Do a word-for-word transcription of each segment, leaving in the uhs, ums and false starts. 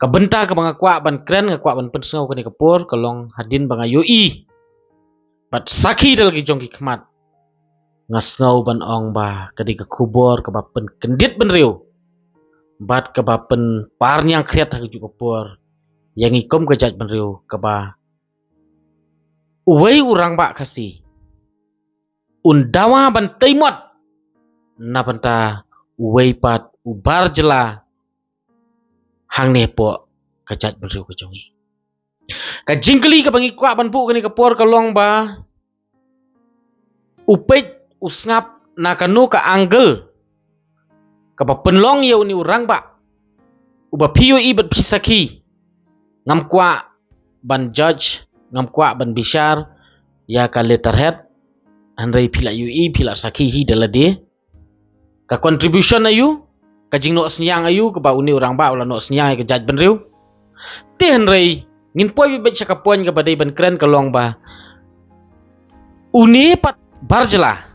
Ka bynta kaba nga kwah ban kren, nga kwah ban pynsngew kane ka por, ka long hadien ba nga ïohi bad sakhi da la ki jong ki khmat, nga sngew ban ong ba ka dei ka khubor kaba pynkyndit bynriew bad kaba pynpar niang khriat ha kajuh ka por ïa ngi kum ka jaitbynriew, kaba uwei u rangbah Khasi un dawa ban tei mot na bynta uwei pat u bar jylla hangne hapoh ka jaitbynriew ka jong ngi. Ka jingkylli kaba ngi kwah ban buh kane ka por ka long ba u peit u sngap na kano ka angle kaba pynlong ïa une u rangbah uba phi ïohi bad phi sakhi. Ngam kwah ban judge, ngam kwah ban bishar ïa ka letterhead, hynrei phi la ïohi, phi la sakhi hi da lade. Ka contribution aïu, ka jingnoh synñiang aïu kaba une u rangbah u la noh synñiang ïa ka jaitbynriew. Te hynrei ngin poi beit sha ka point kaba dei ban kren, ka long ba une pat bar jylla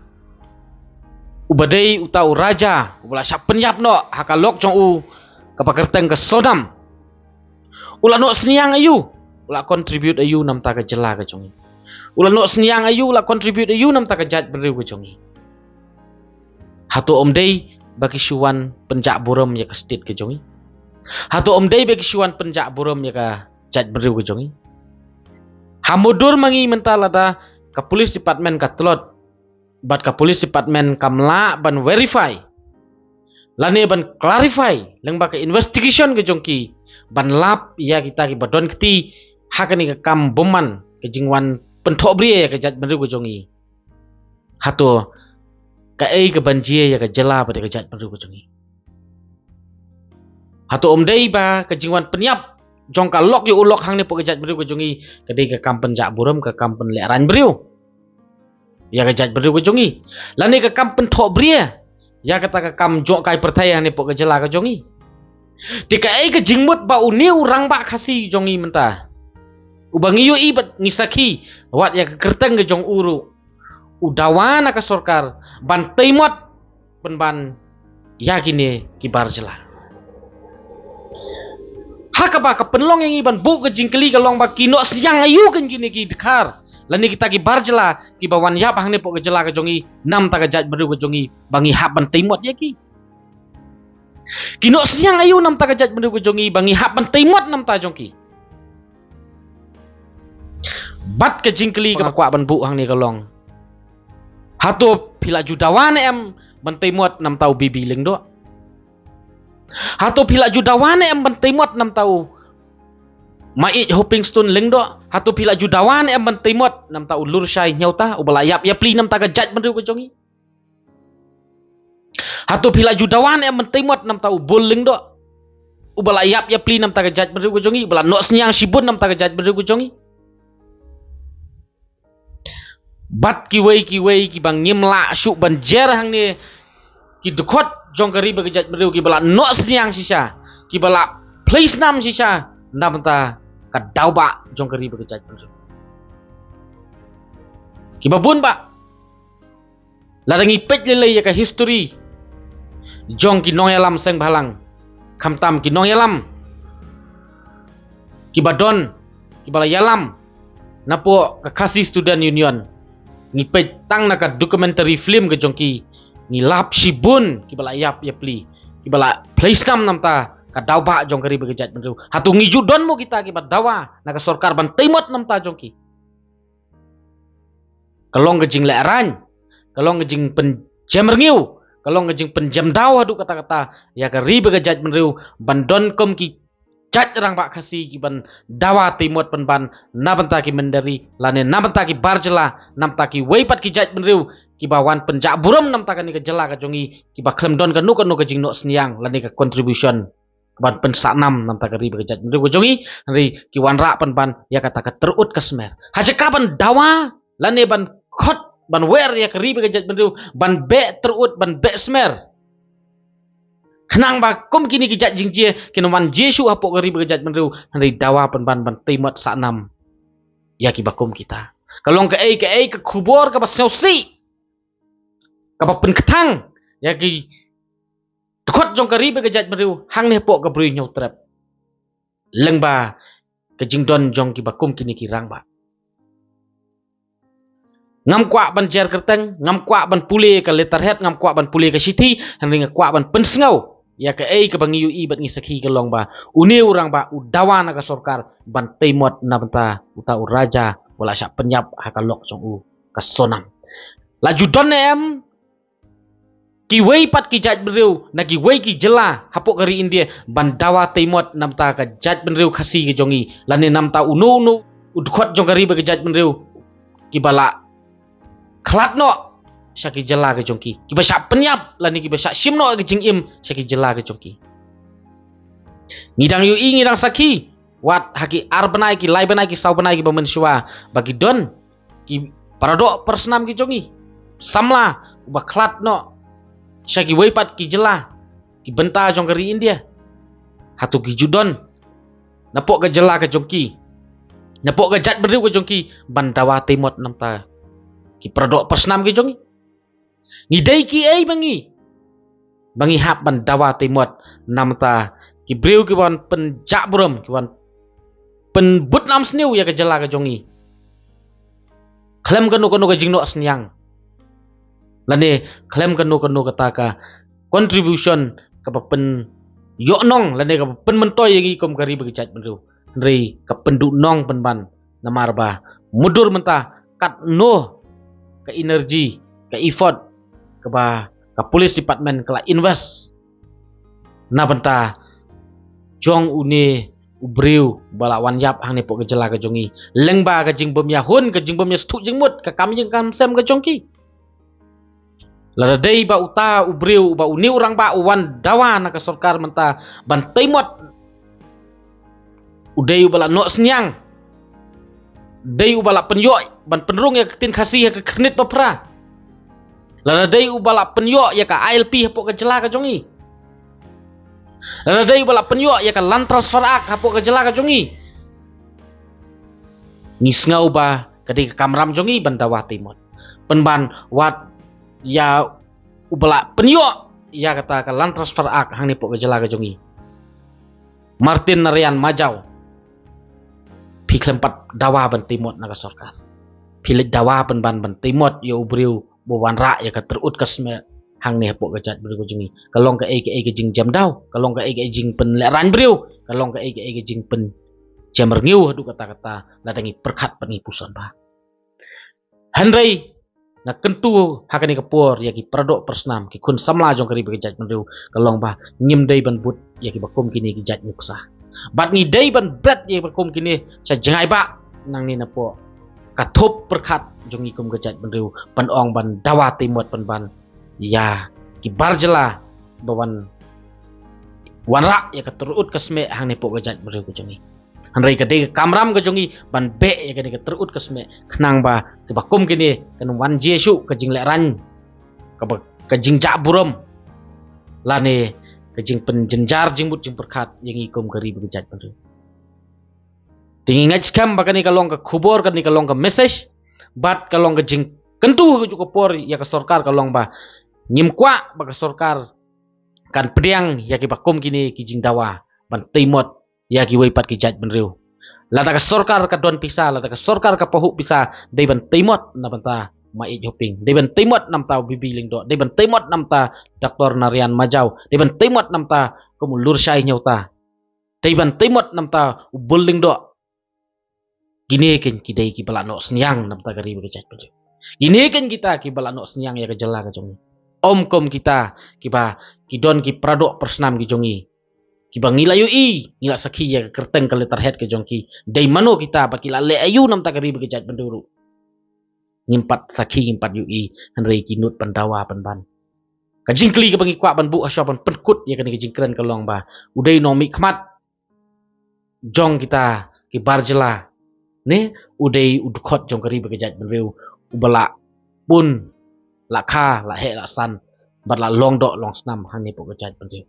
uba dei uta u raja uba la shah pynïap noh ha ka lok jong u kaba kyrteng ka Sonam, u la noh synñiang aïu, u la contribute aïu na bynta ka jylla ka jong ngi? U la noh synñiang aïu, u la contribute aïu na bynta ka jaitbynriew ka jong ngi? Hato ym dei ba ki shu wan pynjah burom ïa ka state ka jong ngi? Hato ym dei ba ki shu wan pynjah burom ïa ka jaitbynriew ka jong ngi? Ha mutdur ma ngi mynta, lada ka police department ka tlot bad ka police department kam lah ban verify lane ban clarify lyngba ka investigation ka jong ki ban lap ïa kita kiba don kti ha kane ka kam bymman, ka jingwan pynthohbria ïa ka jaitbynriew ka jong ngi, hato kaei kaban jia ïa ka jylla bad ïa ka jaitbynriew ka jong ngi? Hato ym dei ba ka jingwan pynïap jong ka lok ïa u lok hangne hapoh ka jaitbynriew ka jong ngi ka dei ka kam pynjah burom, ka kam pynlehraiñ briew ïa ka jaitbynriew ka jong ngi, lane ka kam pynthohbria ïa kata ka kam jngohkai pyrthei hangne hapoh ka jylla ka jong ngi? Te kaei ka jingmut ba une u rangbah Khasi jong ngi mynta, uba ngi ïohi bad ngi sakhi wat ïa ka kyrteng ka jong u ruh, u dawa na ka sorkar ban tei mot pynban ïa kine ki bar jylla? Ha kaba ka pynlong ïa ngi ban buh ka jingkylli ka long ba ki noh synñiang aïu kine ki dkhar lane kita ki bar jylla kiba wan ïap hangne hapoh ka jylla ka jong ngi na bynta ka jaitbynriew ka jong ngi ba ngi hap ban tei mot ïa ki? Ki noh synñiang aïu na bynta ka jaitbynriew ka jong ngi ba ngi hap ban tei mot na bynta jong ki? Bad ka jingkylli kaba kwah ban buh hangne ka long, hato phi la ju dawa ne em ban tei mot na bynta u Baby Lyngdoh? Hato phi la ju dawa ne em ban tei mot na bynta u Maieit Hopingstone Lyngdoh? Hato phi la ju dawa ne em ban tei mot na bynta u Lurshai Hynñiewta uba la ïap ïapli na bynta ka jaitbynriew ka jong ngi? Hato phi la ju dawa ne em ban tei mot na bynta u Bul Lyngdoh uba la ïap ïapli na bynta ka jaitbynriew ka jong ngi, uba la noh synñiang shibun na bynta ka jaitbynriew ka jong ngi? Bad kiwei kiwei kiba ngim lah shuh ban jer hangne, ki dkhot jong ka ri bad ka jaitbynriew kiba la noh synñiang shisha, kiba la plie snam shisha na bynta ka daw bah jong ka ri bad ka jaitbynriew. Kiba bun bah, lada ngi peit lei lei ïa ka history jong ki nongïalam seng bhalang, khamtam ki nongïalam kiba don, kiba la ïalam napoh ka Khasi Student Union, ngi peit tang na ka documentary film ka jong ki, ngi lap shibun kiba la ïap ïapli, kiba la plie snam na bynta ka daw bah jong ka ri bad ka jaitbynriew. Hato ngi ju don mo kita kiba dawa na ka sorkar ban tei mot na bynta jong ki? Ka long ka jinglehraiñ, ka long ka jingpynjem rngiew, ka long ka jingpynjem daw haduh katta katta ïa ka ri bad ka jaitbynriew ban don kum ki jait rangbah Khasi kiban dawa tei mot pynban na bynta ki mynder ri lane na bynta ki bar jylla, na bynta kiwei pat ki jaitbynriew kiba wan pynjah burom na bynta kane ka jylla ka jong ngi, kiba khlem don kano kano ka jingnoh synñiang lane ka contribution ban pynsahnam na bynta ka ri bad ka jaitbynriew ka jong ngi, hynrei ki wanrah pynban ïa kata ka tyrut ka smer. Ha jaka ban dawa lane ban khot ban wer ïa ka ri bad ka jaitbynriew, ban beh tyrut, ban beh smer, khnang ba kum kine ki jait jingjia kin ym wan jia shuh hapoh ka ri bad ka jaitbynriew, hynrei dawa pynban ban tei mot sahnam ïa kiba kum kita. Ka long kaei kaei ka khubor kaba sngewsih, kaba pynkthang ïa ki dkhot jong ka ri bad ka jaitbynriew hangne hapoh ka Bri Hynñiewtrep. lyngba ka jingdon jong kiba kum kine ki rangbah. Ngam kwah ban jer kyrteng, ngam kwah ban pule ka letterhead, ngam kwah ban pule ka shithi, hynrei nga kwah ban pynsngew ïa kaei kaba ngi ïohi bad ngi sakhi ka long ba une u rangbah u dawa na ka sorkar ban tei mot na bynta uta u raja ba la shah pynïap ha ka lok jong u ka Sonam. La ju don ne em kiwei pat ki jaitbynriew na kiwei ki jylla hapoh ka ri India ban dawa tei mot na bynta ka jaitbynriew Khasi ka jong ngi, lane na bynta uno uno u dkhot jong ka ri bad ka jaitbynriew kiba la khlad noh sha ki jylla ka jong ki, kiba shah pynïap lane kiba shah shim noh ka jingim sha ki jylla ka jong ki. Ngi dang ïohi, ngi dang sakhi wat ha ki ar bnai, ki lai bnai, ki saw bnai kiba mynshuwa ba ki don ki paradoh parsnam ki jong ngi, samla uba khlad noh sha kiwei pat ki jylla ki bynta jong ka ri India. Hato ki ju don napoh ka jylla ka jong ki, napoh ka jaitbynriew ka jong ki ban dawa tei mot na bynta ki paradoh parsnam ki jong ngi? Ngi dei kiei ba ngi ba ngi hap ban dawa tei mot na bynta ki briew ki wan pynjah burom, ki wan pynbud nam sniew ïa ka jylla ka jong ngi khlem kano kano ka jingnoh synñiang, lane khlem kano kano kata ka contribution kaba pynïoh nong lane kaba pynmyntoi ïa ngi kum ka ri bad ka jaitbynriew, hynrei ka pynduh nong pynban namar ba mutdur mynta katno ka energy, ka effort kaba ka police department ka la invest na bynta jong une u briew ba la wan ïap hangne hapoh ka jylla ka jong ngi, lyngba ka jingbym ïahun, ka jingbym ïa sngewthuh jingmut, ka kam ïing kam sem ka jong ki. Lada dei ba uta u briew, ba une u rangbah u wan dawa na ka sorkar mynta ban tei mot, u dei uba la noh synñiang, dei uba la pynïoh ban pynrung ïa ka ktien Khasi ha ka khyrnit ba phra, lada dei uba la pynïoh ïa ka I L P hapoh ka jylla ka jong ngi, lada dei uba la pynïoh ïa ka Land Transfer Act hapoh ka jylla ka jong ngi, ngi sngew ba ka dei ka kamram jong ngi ban dawa tei mot. Pynban wat ïa uba la pynïoh ïa kata ka Land Transfer Act hangne hapoh ka jylla ka jong ngi, Martin Narayan Majaw, phi khlem pat dawa ban tei mot na ka sorkar. Phi leit dawa pynban ban tei mot ïa u briew ba wanrah ïa ka tyrut ka smieh hangne hapoh ka jaitbynriew ka jong ngi. Ka long kaei kaei ka jingjemdaw, ka long kaei kaei jingpynlehraiñ briew, ka long kaei kaei ka jingpynjem rngiew haduh katta katta lada ngi pyrkhat bad ngi puson bha. Hynrei nga kyntu ha kane ka por ïa ki paradoh parsnam, ki khun samla jong ka ri bad ka jaitbynriew, ka long ba ngim dei ban bud ïa kiba kum kine ki jait nuksa. Bad ngi dei ban bret ïa kiba kum kine sha jngai bah nangne napoh ka thup pyrkhat jong ngi kum ka jaitbynriew, ban ong ban dawa tei mot pynban ïa ki bar jylla ba wan wanrah ïa ka tyrut ka smieh hangne hapoh ka jaitbynriew ka jong ngi. Hynrei ka dei ka kamram ka jong ngi ban beh ïa kane ka tyrut ka smieh, khnang ba kiba kum kine kan wan jia shuh ka jinglehraiñ, kaba ka jingjah burom lane ka jingpynjynjar jingmut jingpyrkhat ïa ngi kum ka ri bad ka jaitbynriew. Te ngi ngeit skhem ba kane ka long ka khubor, kane ka long ka message, bad ka long ka jingkyntu ha kajuh ka por ïa ka sorkar, ka long ba ngim kwah ba ka sorkar kan pdiang ïa kiba kum kine ki jingdawa ban tei mot ïa kiwei pat ki jaitbynriew. Lada ka sorkar ka don pisa, lada ka sorkar ka pahuh pisa, dei ban tei mot na bynta Ma Ïeit Hoping, dei ban tei mot na bynta u B B Lyngdoh, dei ban tei mot na bynta Doctor Narayan Majaw, dei ban tei mot na bynta kum u Lurshai Hynñiewta, dei ban tei mot na bynta u Bul Lyngdoh. Kine kein ki dei kiba la noh synñiang na bynta ka ri bad ka jaitbynriew. Kine kein kita kiba la noh synñiang ïa ka jylla ka jong ngi. Ym kum kita kiba ki don ki paradoh parsnam ki jong ngi, kiba ngi la ïohi, ngi la sakhi ïa ka kyrteng, ka letterhead ka jong ki. Dei mano kita bad ki la leh aïu na bynta ka ri bad ka jaitbynriew ruh, ngim pat sakhi, ngim pat ïohi, hynrei ki nud ban dawa pynban. Ka jingkylli kaba ngi kwah ban buh hashwa ban pynkut ïa kane ka jingkren ka long ba u dei u nongmihkhmat jong kita ki bar jylla, ne u dei u dkhot jong ka ri bad ka jaitbynriew, uba la pun, la kha, la heh, la san, bad la long doh long snam hangne hapoh ka jaitbynriew.